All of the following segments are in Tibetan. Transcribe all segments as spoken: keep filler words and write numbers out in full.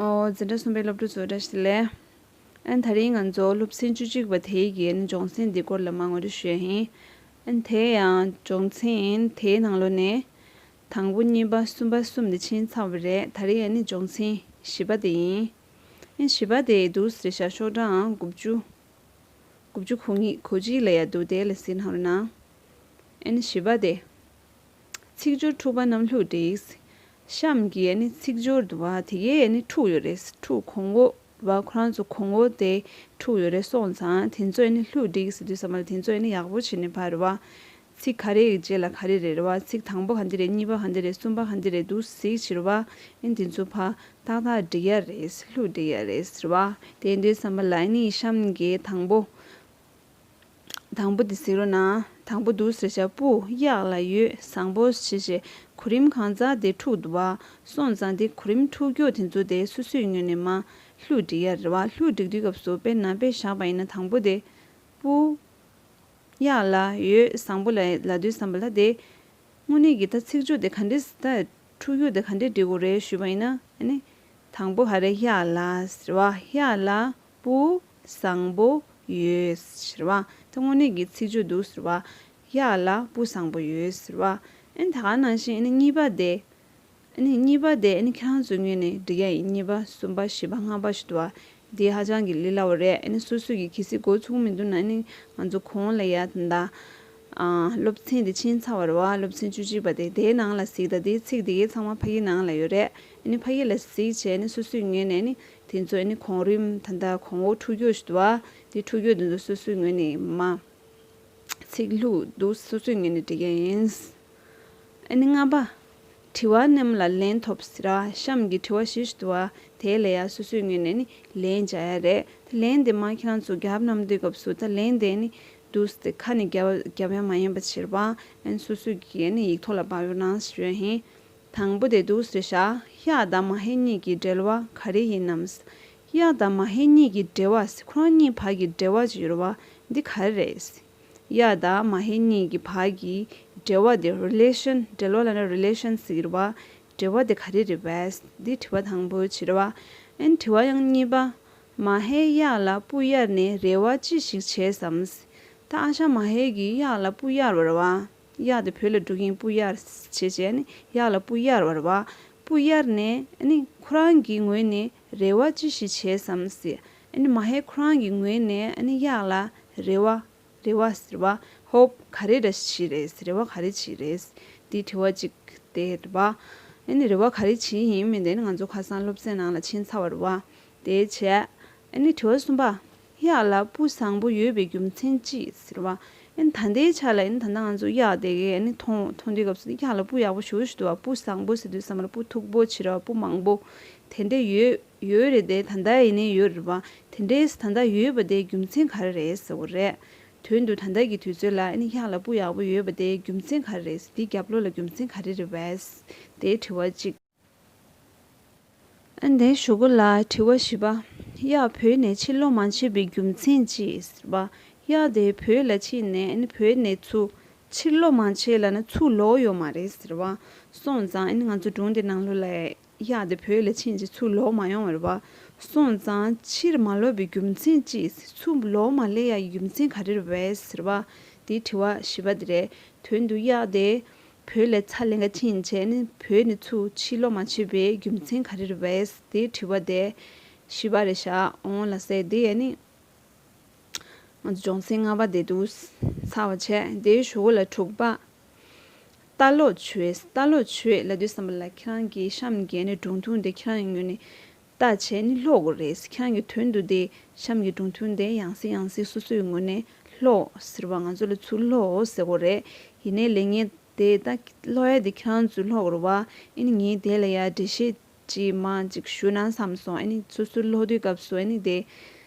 ཨོ། འཛིན་གྲྭ་གསུམ་པའི་སློབ་ཕྲུག་ཚོ་བཀྲ་ཤིས་བདེ་ལེགས། ཨན། དེ་རིང་ང་ཚོ་སློབ་ཚན་བཅུ་གཅིག་པ་དེའི་གི་ཨན་སྦྱོང་ཚན་འདི་སྐོར་ལ་མར་ངོ་སྤྲོད་ཞུ་ཡ་ཡིན། ཨན། དེ་ཡང་སྦྱོང་ཚན་དེའི་ནང་ལོགས་ནས་དང་པོ་གཉིས་པ་གསུམ་པ་གསུམ་དེ་ཕྱིན་ཚར་བ་རེད། དེ་རིང་ཨ་ནི་སྦྱོང་ཚན་བཞི་པ་དེ་ཡིན། ཨན། བཞི་པ་དེ་འདུག་སེ་རེད་ཤག་ཤོག་གྲངས་དགུ་བཅུ། དགུ་བཅུ་གོ་གཉིས་གོ་གཅིག་ལ་ཡ་འདུག་དེ་ལ་གཟིགས་གནང་རོགས་གནང་། ཨ་ནི་བཞི་པ་དེ། ཚིག་སྦྱོར་འཁྲུགས་པ་རྣམས་ལྷུག་བསྒྲིགས། གཤམ་གྱི་ཨ་ནི་ཚིག་སྦྱོར་འདུག་བ་དེ་གའི་ཨ་ནི་འཁྲུགས་ཡོད་རེད། འཁྲུགས་གོང་འོག་བ་ཁོ་རང་ཚོ་གོང་འོག་དེ་འཁྲུགས་ཡོད་རེད། སོང་ཙང་དེ་ཚོ་ཨ་ནི་ལྷུག་བསྒྲིགས་ཟེར་དུས་ཙམ་པ་ལ་དེ་ཚོ་ཨ་ནི་ཡག་པོ་བྱས་ནས་ཕར་རེད་བ། ཚིག་ག་རེ་ཡི་རྗེས་ལ་ག་རེ་རེད་རེད་བ། ཚིག་དང་པོ་ག་འདི་རེད། གཉིས་པ་ག་འདི་རེད། གསུམ་པ་ག་འདི་རེད། འདུག་སེ་གཟིགས་བྱས་རེད་བ། ཨ་ནི་དེ་ཚོ་ཕར་ཏག་ཏག་བསྒྲིགས་ཡ་རེད། ལྷུག་བསྒྲིགས་ཡ་རེད་ཟེར་བ། དེ་ཡིན་དུས་ཙམ་པ་ལ་ཨ་ནི་གཤམ་གྱི་དང་པོ། དང་པོ་དེ་གཟིགས་རོགས་གནང་། དང་པོ་འདུག་སེ་བྱ། སྤུ་གཡག་ལ་ཡོད་བཟང་པོ་ཞེས་བྱས། གོ་རིམ་གང་ཟག་དེ་འཁྲུགས་འདུག་བ། སོང་ཙང་དེ་གོ་རིམ་འཁྲུགས་རྒྱུ་དེ་ཚོ་དེ་སོ་སོའི་ངོས་ནས་མར་ལྷུག་བསྒྲིགས་ཡ་རེད་བ། ལྷུག་བསྒྲིགས་དུས་སྐབས་སུ་དཔེར་ན་དཔེ་བཞག་པ་ཡིན་ན། དང་པོ་དེ་སྤུ་གཡག་ལ་ཡོད་བཟང་པོ་ལ་ལབ་དུས་ཙམ་པ་ལ་དེ་དངོས་གནས་ཀྱི་ད་ཚིག་སྦྱོར་དེ་ག་འདྲས་ད་འཁྲུགས་རྒྱུ་དེ་ག་འདྲས་འབྲི་དགོས་རེད་ཞུས་པ་ཡིན་ན། ཨ་ནི་དང་པོ་ག་རེ། གཡག་ལ་ཟེར་བ། གཡག་ལ་སྤུ་བཟང་པོ་ཡོད་ཟེར་བ། ད་དངོས་གནས་ཀྱི་ཚིག་སྦྱོར་འདུག་ཟེར་བ། གཡག་ལ་སྤུ་བཟང་པོ་ཡོད་ཟེར་བ། ཨ་ནི་ད་ག་ནང་བཞིན་ཨ་ནི་གཉིས་པ་དེ། ཨ་ནི་གཉིས་པ་དེ་ཨ་ནི་ཁྱེད་རང་ཚོའི་ངོས་ནས་འབྲི་ཡ་ཡིན། གཉིས་པ་གསུམ་པ་བཞི་པ་ལྔ་པ་ཞིག་འདུག་བ། འདི་ཧ་ཅང་གི་ལས་སླ་བོ་རེད། ཨ་ནི་སོ་སོ་གི་གལ་སྲིད་འགོ་ཚུགས་མི་འདུག་ན། ཨ་ནི་ང་ཚོ་གོང་ལ་ཡ་ད་ལྟ་ཨ་སློབ་ཚན་དེ་ཕྱིན་ཚར་བ་རེད་བ། སློབ་ཚན་བཅུ་གཅིག་པ་དེ། དེའི་ནང་ལ་གཟིགས་དང་། དེའི་ཚིག་དེ་གའི་ཚང་མ་ཕ་གིའི་ནང་ལ་ཡོད་རེད། ཨ་ནི་ཕ་གི་ལ་གཟིགས་བྱས་ནས་སོ་སོའི་ངོས་ནས་ཨ་ནི་དེ་ཚོ་ཨ་ནི་གོང་རིམ་ད་ལྟ་གོང་འོག་འཁྲུག་རྒྱུ་ཞིག་འདུག་བ། དེ་འཁྲུག་རྒྱུ་དེ་ཚོ་སོ་སོའི་ངོས་ནས་མར་ཚིག་ལྷུག་འདུག་སོ་སོའི་ངོས་ནས་འབྲི་གི་ཡིན། ཨ་ནི་ལྔ་པ། དྲི་བ་རྣམས་ལ་ལན་ཐོབས་ཟེར་བ། གཤམ་གྱི་དྲི་བ་བཞི་ཞིག་འདུག་བ། དེ་ལ་ཡ་སོ་སོའི་ངོས་ནས་ནི་ལན་རྒྱག་ཡ་རེད། དེ་ལན་དེ་མར་ཁྱེད་རང་ཚོ་རྒྱབ་གནང་དུས་སྐབས་སུ་ད་ལན་དེ་ནི་འདུག་སེ་ཁ་ནས་རྒྱབ་རྒྱབ་ཡ་མ་ཡིན་པ་བྱེད་པ། ཨ་ནི་སོ་སོ་གིས་ཨ་ནི་ཡིག་ཐོག་ལ་ཕབ་ཡོང་གནང་ཞུ་ཡ་ཡིན། དང་པོ་དེ་འདུག་སེ་བཞག་གཡག་དང་མ་ཧེ་གཉིས་ཀྱི་འབྲེལ་བ་ག་རེ་ཡིན་ནམ། གཡག་དང་མ་ཧེ་གཉིས་ཀྱི་འབྲེལ་བ་ཟེར། ཁོ་རང་གཉིས་བར་གྱི་འབྲེལ་བ་ཅིག་ཡོད་རེད་བ། འདི་ག་རེ་རེད། གཡག་དང་མ་ཧེ་གཉིས་ཀྱི་བར་གྱི་འབྲེལ་བ་དེ། རི་ལེ་ཤན། འབྲེལ་བ་ལབ་ན་རི་ལེ་ཤན་ཟེར་གྱི་རེད་བ། འབྲེལ་བ་དེ་ག་རེ་རེད་པས། འདི་དྲི་བ་དང་པོ་ཅིག་རེད་བ། ཨན། དྲི་བ་ཡང་གཉིས་པ། མ་ཧེ་གཡག་ལ་སྤུ་གཡར་ནས་རེ་བ་ཅི་ཞིག་བྱས་སམ། ད་ཨ་ཞང་མ་ཧེ་གིས་གཡག་ལ་སྤུ་གཡར་བ་རེད་བ། གཡག་དེ་བོད་ལ་འགྲོ་གིན་སྤུ་གཡར་བྱས་བྱས་ནས་གཡག་ལ་སྤུ་གཡར་བ་རེད་བ། སྤུ་གཡར་ནས་ཨ་ནི་ཁོ་རང་གི་ངོས་ནས་རེ་བ་ཅི་ཞིག་བྱས་སམ་ཟེར། ཨ་ནི་མ་ཧེ་ཁོ་རང་གི་ངོས་ནས་ཨ་ནི་གཡག་ལ་རེ་བ། རེ་བ་ཟེར་བ། ཧོབ་ག་རེ་འདྲ་ཞིག་བྱས་རེད། རེ་བ་ག་རེ་བྱས་རེད། འདི་དྲི་བ་གཅིག་དེ་རེད་བ། ཨ་ནི་རེ་བ་ག་རེ་བྱས་ཡིན་མིན་དེ་ནི་ང་ཚོ་ཁ་སང་སློབ་ཚན་ནང་ལ་ཕྱིན་ཚར་བ་རེད་བ། དེ་བྱས། ཨ་ནི་དྲི་བ་གསུམ་པ། གཡག་ལ་སྤུ་བཟང་པོ་ཡོད་པའི་རྒྱུ་མཚན་ཅི་ཟེར་བ། ཨ་ནི་ད་ལྟའི་ཆ་ལ་ཨ་ནི་ད་ལྟ་ང་ཚོ་གཡག་དེ་གའི་ཨ་ནི་མཐོང་མཐོང་དུས་སྐབས་སུ་གཡག་ལ་སྤུ་ཡག་པོ་ཞེ་པོ་ཞིག་འདུག་བ། སྤུ་བཟང་པོ་ཟེར་དུས་ཙམ་པ་ལ་སྤུ་མཐུག་པོ་བྱས་ར་བ། སྤུ་མང་པོ་དེ་འདྲས་ཡོད་ཡོད་རེད་དེ། ད་ལྟ་ཡིན་ནའི་ཡོད་རེད་བ། དེ་འདྲས་ད་ལྟ་ཡོད་པ་དེའི་རྒྱུ་མཚན་ག་རེ་རེད་ཟེར་བ་རེད། དོན་དུ་ད་ལྟ་གི་དུས་ཚོད་ལ་ཨ་ནི་གཡག་ལ་སྤུ་ཡག་པོ་ཡོད་པ་དེའི་རྒྱུ་མཚན་ག་རེ་རེད། དེའི་རྒྱབ་ལོགས་ལ་རྒྱུ་མཚན་ག་རེ་རེད་པས། དེའི་དྲི་བ་གཅིག་ཨ་ནི་དེའི་གཞུག་གུ་ལ་དྲི་བ་བཞི་པ། གཡག་བོད་ནས་ཕྱིར་ལོག་མ་བྱས་པའི་རྒྱུ་མཚན་ཅི་ཟེར་བ། གཡག་དེ་བོད་ལ་ཕྱིན་ནས་ཨ་ནི་བོད་ནས་ཚུར་ཕྱིར་ལོག་མ་བྱས་ལབ་ན་ཚུར་ལོག་ཡོད་མ་རེད་ཟེར་བ། སོང་ཙང་ཨ་ནི་ང་ཚོ་སྒྲུང་དེ་ནང་ལོགས་ལ་གཡག་དེ་བོད་ལ་ཕྱིན་རྗེས་ཚུར་ལོག་མ་ཡོང་བ་རེད་བ། སོང་ཙང་ཕྱིར་མ་ལོག་པའི་རྒྱུ་མཚན་ཅི། ཚུར་ལོག་མ་སླེབས་ཡ་ཡི་རྒྱུ་མཚན་ག་རེ་རེད་པས་ཟེར་བ། དེའི་དྲི་བ་བཞི་པ་དེ་རེད། དོན་དུ་གཡག་དེ་བོད་ལ་ཚ་ལེན་ག་ཕྱིན་བྱས་ནས་བོད་ནས་ཚུར་ཕྱིར་ལོག་མ་བྱས་པའི་རྒྱུ་མཚན་ག་རེ་རེད་པས། དེའི་དྲི་བ་དེ་བཞི་པ་རེད་ཤག་འོང་ལགས་སེ། དེ་ཡ་ནི་ང་ཚོ་སྦྱོང་ཚན་ལྔ་པ་དེ་འདུག་ཚར་བ་བྱས། དེའི་གཞུག་གུ་ལ་དྲུག་པ། ལྟ་ཀློག་བྱོས། ལྟ་ཀློག་བྱོས་ལབ་དུས་ཙམ་པ་ལ་ཁྱེད་རང་གིས་གཤམ་གྱི་ནི་སྒྲུང་ཐུང་དེ་ཁྱེད་རང་གི་ངོས་ནས་ལྟ་བྱས་ནས་ཀློག་དགོས་རེད། ཁྱེད་རང་གི་དོན་དུ་དེ་གཤམ་གྱི་སྒྲུང་ཐུང་དེ་ཡང་སེ་ཡང་སེ་སོ་སོའི་ངོས་ནས་ཀློག་ཟེར་བ། ང་ཚོ་ལ་ཚུར་ཀློག་ཟེར་དགོས་རེད། ཡིན་ནའི་ལས་ངན་དེ་ད་ཀློག་ཡ་དེ་ཁྱེད་རང་ཚོས་ཀློག་དགོས་རེད་བ། ཨ་ནི་ངས་དེ་ལ་ཡ་འགྲེལ་བཤད་ཅིག་མར་ཅིག་ཞུ་ན་བསམ་སོང་། ཨ་ནི་སོ་སོ་ཀློག་དུས་སྐབས་སུ་ཨ་ནི་དེ་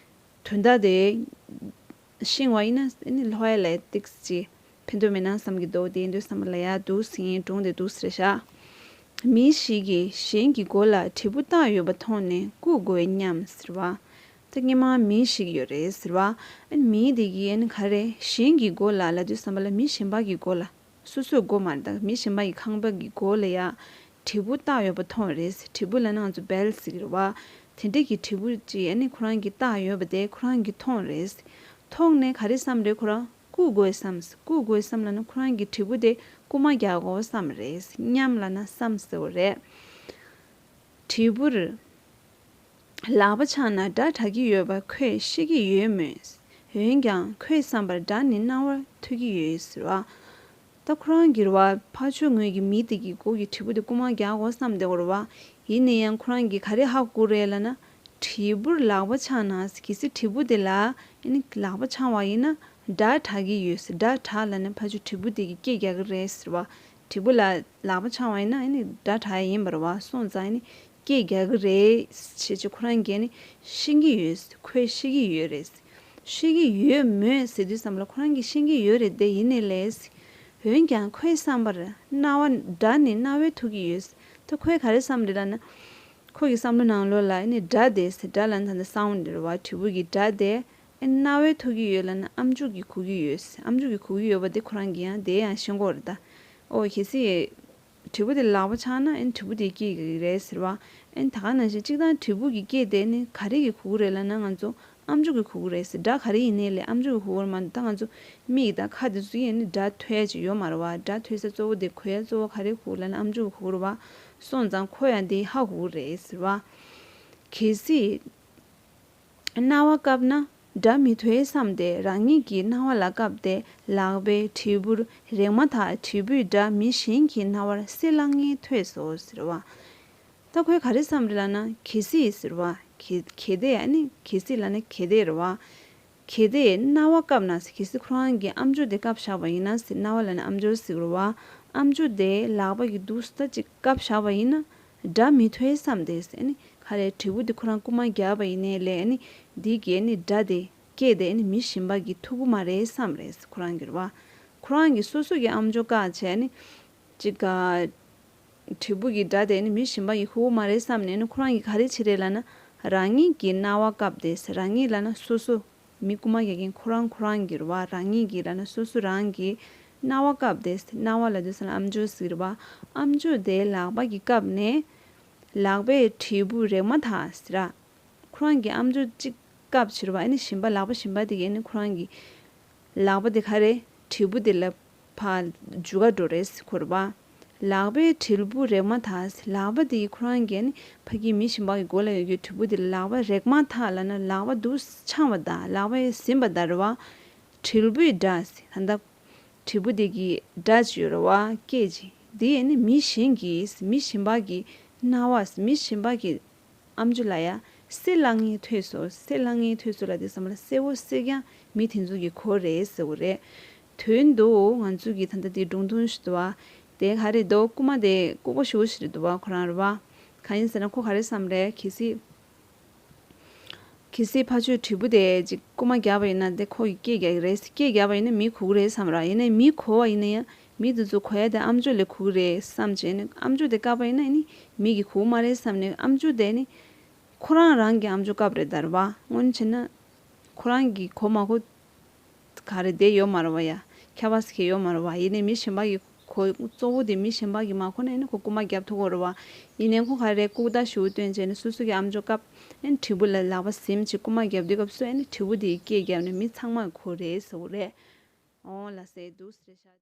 དོན་དག་དེ་ཤེས་པ་ཡིན་ན་ཨ་ནི་ལྷོ་ཡ་ལ་ཏིག་ཙི་ཕན་ཐོགས་མེད་ན་བསམ་གྱི་འདུག་དེ་ཡིན་དུས་བསམ་པ་ལ་ཡ་འདུག་ཟིན་སྒྲུང་དེ་འདུག་ཟེར་ཤག་མི་ཞིག་གིས་གཞན་གྱི་མགོ་ལ་དྲིལ་བུ་བཏགས་ཡོད་པ་མཐོང་ནས་བཀུག་དགོས་སྙམ་ཟེར་བ། ད་སྔོན་མ་མི་ཞིག་ཡོད་རེད་ཟེར་བ། ཨ་ནི་མི་དེ་གིས་ཨ་ནི་ག་རེ་གཞན་གྱི་མགོ་ལ་ལབ་དུས་བསམ་པ་ལ་མི་གཞན་པ་གི་མགོ་ལ། སོ་སོའི་མགོ་མ་རེད། ད་མི་གཞན་པ་ཡི་ཁང་པ་གི་མགོ་ལ་ཡ། དྲིལ་བུ་བཏགས་ཡོད་པ་མཐོང་རེད། དྲིལ་བུ་ལབ་ན་ང་ཚོ་བེལ་ཟེར་གྱི་རེད་བ། དེ་འདྲས་ཀྱི་དྲིལ་བུ་ཅིག་ཨ་ནི་ཁོ་རང་གིས་བཏགས་ཡོད་པ་དེ་ཁོ་རང་གིས་མཐོང་རེད། མཐོང་ནས་ག་རེ་བསམ་རེད། ཁོ་རང་བརྐུ་དགོས་བསམས། བརྐུ་དགོས་བསམ་ལབ་ན་ཁོ་རང་གིས་དྲིལ་བུ་དེ་རྐུ་མ་རྒྱག་དགོས་བསམ་རེད། མཉམ་ལབ་ན་བསམ་ཟེར་བ་རེད། དྲིལ་བུར་ལག་པ་འཆང་ན་དགྲ་དྲག་གི་ཡོད་པ་ཁོས་ཤེས་ཀྱི་ཡོད་མོད། འོན་ཀྱང་ཁོའི་བསམ་པར་དགྲ་ནི་རྣ་བར་ཐོས་ཀྱི་ཡོད་ཟེར་བ། ད་ཁོ་རང་གིས་རེད་བ། ཕར་ཕྱོགས་ངོས་ཀྱི་མི་དེ་གི་མགོ་གི་དྲིལ་བུ་དེ་རྐུ་མ་རྒྱག་དགོས་བསམ་བསྡད་ཡོད་རེད་བ། ཡིན་ན་ཡང་ཁོ་རང་གིས་ག་རེ་ཧ་གོ་རེད་ལབ་ན། དྲིལ་བུར་ལག་པ་འཆང་ན། གལ་སྲིད་དྲིལ་བུ་དེ་ལ་ཨ་ནི་ལག་པ་འཆང་བ་ཡིན་ན་དགྲ་དྲག་གི་ཡོད་ཟེར། དགྲ་དྲག་ལབ་ན་ཕར་ཕྱོགས་དྲིལ་བུ་དེ་གིས་སྐད་རྒྱག་གི་རེད་ཟེར་བ། དྲིལ་བུ་ལ་ལག་པ་འཆང་བ་ཡིན་ན་ཨ་ནི་དགྲ་དྲག་ཡིན་པ་རེད་བ། སོང་ཙང་ཨ་ནི་སྐད་རྒྱག་གི་རེད་ཞེས་ཅིག་ཁོ་རང་གིས་ཨ་ནི་ཤེས་ཀྱི་ཡོད། ཁོས་ཤེས་ཀྱི་ཡོད་རེད། ཤེས་ཀྱི་ཡོད་མོད་ཟེར་དུས་ཙམ་ལ་ཁོ་རང་གིས་ཤེས་ཀྱི་ཡོད་རེད་དེ། ཡིན་ནའི་ལས། འོན་ཀྱང་ཁོའི་བསམ་པར་རྣ་བ། དགྲ་ནི་རྣ་བས་ཐོས་ཀྱི་ཡོད། ད་ཁོས་ག་རེ་བསམ་རེད་ལབ་ན། ཁོ་གི་བསམ་བློ་ནང་ལོགས་ལ་ཨ་ནི་དགྲ་དེ་ཟེར། དགྲ་ལབ་ན་ད་ལྟ་སའུན་ཌི་རེད་བ། དྲིལ་བུ་གི་སྒྲ་དེ་ཨ་ནི་རྣ་བས་ཐོས་ཀྱི་ཡོད་ལབ་ན་ཨམ་ཅོག་གིས་གོ་གི་ཡོད། ཨམ་ཅོག་གིས་གོ་གི་ཡོད་པ་དེ་ཁོ་རང་གིས་ཡང་དེ་ཡང་ཤེས་ཀྱི་ཡོད་རེད་ད། ཨོ་གལ་སྲིད་དྲིལ་བུ་དེ་ལག་པ་འཆང་ན་ཨ་ནི་དྲིལ་བུ་དེ་སྐད་རྒྱག་གི་རེད་ཟེར་བ། ཨ་ནི་ད་ག་ནང་བཞིན་གཅིག་དང་དྲིལ་བུ་གི་སྐད་དེ་ནི་ག་རེ་གིས་གོ་གི་རེད་ལབ་ན་ང་ཚོ་ཨམ་ཅོག་གིས་གོ་གི་རེད་ཟེར། སྒྲ་ག་རེ་ཡིན་ནའི་ལས་ཨམ་ཅོག་གིས་གོ་གི་རེད་མ་གཏོགས་ད་ང་ཚོ་མིག་དང་ཁ་དེ་ཚོ་གིས་ཨ་ནི་སྒྲ་ཐོས་ཡ་ཅིག་ཡོད་མ་རེད་བ། སྒྲ་ཐོས་ས་གཙོ་བོ་དེ་གོ་ཡ་གཙོ་བོ་ག་རེ་གོ་གི་ལབ་ན་ཨམ་ཅོག་གིས་གོ་གི་རེད་བ། སོང་ཙང་ཁོ་ཡང་དེ་ཧ་གོ་གི་རེད་ཟེར་བ། གལ་སྲིད་རྣ་བ་བཀབ་ན་སྒྲ་མི་ཐོས་བསམ་སྟེ་རང་ཉིད་ཀྱི་རྣ་བ་ལ་བཀབ་སྟེ་ལག་པས་དྲིལ་བུར་རེག་མ་ཐག་དྲིལ་བུའི་སྒྲ་མི་གཞན་གྱི་རྣ་བར་སྲིད་ལྷང་ངེར་ཐོས་སོ་ཟེར་བ། ད་ཁོས་ག་རེ་བསམ་རེད་ལབ་ན། གལ་སྲིད་ཟེར་བ། གལ་གལ་ཏེ་ཨ་ནི་གལ་སྲིད་ལབ་ན་གལ་ཏེ་རེད་བ། གལ་ཏེ་རྣ་བ་བཀབ་ན་ཟེར། གལ་སྲིད་ཁོ་རང་གིས་ཨམ་ཅོག་དེ་བཀབ་བཞག་པ་ཡིན་ན་ཟེར། རྣ་བ་ལབ་ན་ཨམ་ཅོག་ཟེར་གི་རེད་བ། ཨམ་ཅོག་དེ་ལག་པ་གིས་འདུག་སེ་ད་ཅིག་བཀབ་བཞག་པ་ཡིན་ན་སྒྲ་མི་ཐོས་བསམ་སྟེ་ཟེར། ཨ་ནི་ག་རེ་དྲིལ་བུ་དེ་ཁོ་རང་རྐུ་མ་བརྒྱབ་པ་ཡིན་ནའི་ལས་ཨ་ནི་འདི་གི་ཨ་ནི་སྒྲ་དེ་སྐད་དེ་ཨ་ནི་མི་གཞན་པ་གིས་ཐོས་ཀྱི་མ་རེད་བསམ་རེད་ཟེར་ཁོ་རང་གི་རེད་བ། ཁོ་རང་གིས་སོ་སོ་གི་ཨམ་ཅོག་བཀག་བྱས་ཨ་ནི་ཅིག་ག་དྲིལ་བུ་གི་སྒྲ་དེ་ནི་མི་གཞན་པ་ཡིས་གོ་གི་མ་རེད་བསམ་ནས་ནི་ཁོ་རང་གིས་ག་རེ་བྱས་རེད་ལབ་ན། རང་ཉིད་ཀྱི་རྣ་བ་བཀབ་སྟེ། རང་ཉིད་ལབ་ན་སོ་སོ། མི་རྐུ་མ་རྒྱག་མཁན་ཁོ་རང་ཁོ་རང་གི་རེད་བ། རང་ཉིད་ཀྱི་ལབ་ན་སོ་སོ་རང་གི་རྣ་བ་བཀབ་སྟེ། རྣ་བ་ལབ་དུས་ཙམ་ལ་ཨམ་ཅོག་ཟེར་གི་རེད་བ། ཨམ་ཅོག་དེ་ལག་པ་གིས་བཀབ་ནས། ལག་པས་དྲིལ་བུ་རེག་མ་ཐག་ཟེར་ར། ཁོ་རང་གིས་ཨམ་ཅོག་གཅིག་བཀབ་བྱས་རེད་བ། ཨ་ནི་གཞན་པ་ལག་པ་གཞན་པ་དེ་གིས་ཨ་ནི་ཁོ་རང་གི་ལག་པ་དེ་ག་རེ། དྲིལ་བུ་དེ་ལ་ཕར་འཇུ་ག་འགྲོ་རེད་ཟེར་གོ་རེད་བ། ལག་པས་དྲིལ་བུ་རེག་མ་ཐག་ཟེར། ལག་པ་དེ་ཁོ་རང་གིས་ཨ་ནི་ཕ་གི་མི་གཞན་པ་གི་མགོ་ལ་ཡོད་རྒྱུ་དྲིལ་བུ་དེ་ལ་ལག་པ་རེག་མ་ཐག་ལབ་ན་ལག་པ་འདུག་སེ་འཆང་བ་དང་ལག་པས་ཟིན་པ་དང་རེད་བ། དྲིལ་བུའི་སྒྲ་ཟེར། ད་ལྟ་དྲིལ་བུ་དེ་གི་སྒྲ་ཅིག་ཡོད་རེད་བ། སྐད་ཅིག་དེ་ཨ་ནི་མི་གཞན་གྱིས། མི་གཞན་པ་གི་རྣ་བ་ཟེར། མི་གཞན་པ་གི་ཨམ་ཅོག་ལ་ཡ་སྲིད་ལྷང་ངེར་ཐོས་སོ། སྲིད་ལྷང་ངེར་ཐོས་སོ་ལབ་དུས་ཙམ་ལ་གསལ་བོ་གསལ་རྐྱང་མི་དེ་ཚོ་གིས་གོ་རེད་ཟེར་བ་རེད། དོན་དུ་ང་ཚོ་གི་ད་ལྟ་དེ་སྒྲུང་ཐུང་ཞིག་འདུག་བ། དེ་ག་རེ་འདུག་རྐུ་མ་དེ་ལྐུགས་པ་ཞེ་པོ་ཞིག་རེད་འདུག་བ། ཁོ་རང་རེད་བ། གང་ཡིན་ཟེར་ན་ཁོ་ག་རེ་བསམ་རེད། གལ་སྲིད་གལ་སྲིད་ཕར་ཕྱོགས་དྲིལ་བུ་དེ་ཅིག་རྐུ་མ་བརྒྱབ་པ་ཡིན་ན་དེ་ཁོ་གིས་སྐད་རྒྱག་གི་རེད། སྐད་རྒྱབ་པ་ཡིན་ན་མིས་གོ་གི་རེད་བསམ་ར། ཡིན་ནའི་མིས་གོ་བ་ཡིན་ན་ཡང་མི་དེ་ཚོ་གོ་ཡ་དེ་ཨམ་ཅོག་ལས་གོ་གི་རེད་བསམ་བྱས་ནས་ཨམ་ཅོག་དེ་བཀབ་པ་ཡིན་ན་ནི་མི་གིས་གོ་གི་མ་རེད་བསམ་ནས་ཨམ་ཅོག་དེ་ནི་ཁོ་རང་རང་གི་ཨམ་ཅོག་བཀབ་རེད་ད་རེད་བ། སྔོན་བྱས་ན་ཁོ་རང་གིས་གོ་མ་གོ་ག་རེ་བསྡད་ཡོད་མ་རེད་བ་ཡ། ཁྱད་པར་ཟེར་མཁན་ཡོད་མ་རེད་བ། ཡིན་ནའི་མི་གཞན་པ་གིས་གོ། གཙོ་བོ་དེ་མི་གཞན་པ་གིས་མ་གོ་ན་ནི་ཁོ་རྐུ་མ་བརྒྱབ་ཐུབ་ཀྱི་རེད་བ། ཡིན་ནའི་ཁོ་ག་རེ་ལྐུགས་རྟགས་ཞེ་པོ་སྟོན་བྱས་ནས་སོ་སོ་གི་ཨམ་ཅོག་བཀབ། ཨ་ནི་དྲིལ་བུ་ལ་ལག་པ་ཟིན་བྱས་རྐུ་མ་བརྒྱབ་དུས་སྐབས་སུ་ཨ་ནི་དྲིལ་བུ་དེ་ཡིས་སྐད་བརྒྱབ་ནས་མི་ཚང་མ་གིས་གོ་རེད་ཟེར་བ་རེད། འོང་ལགས་སེ། འདུག་སེ་རེད་ཤག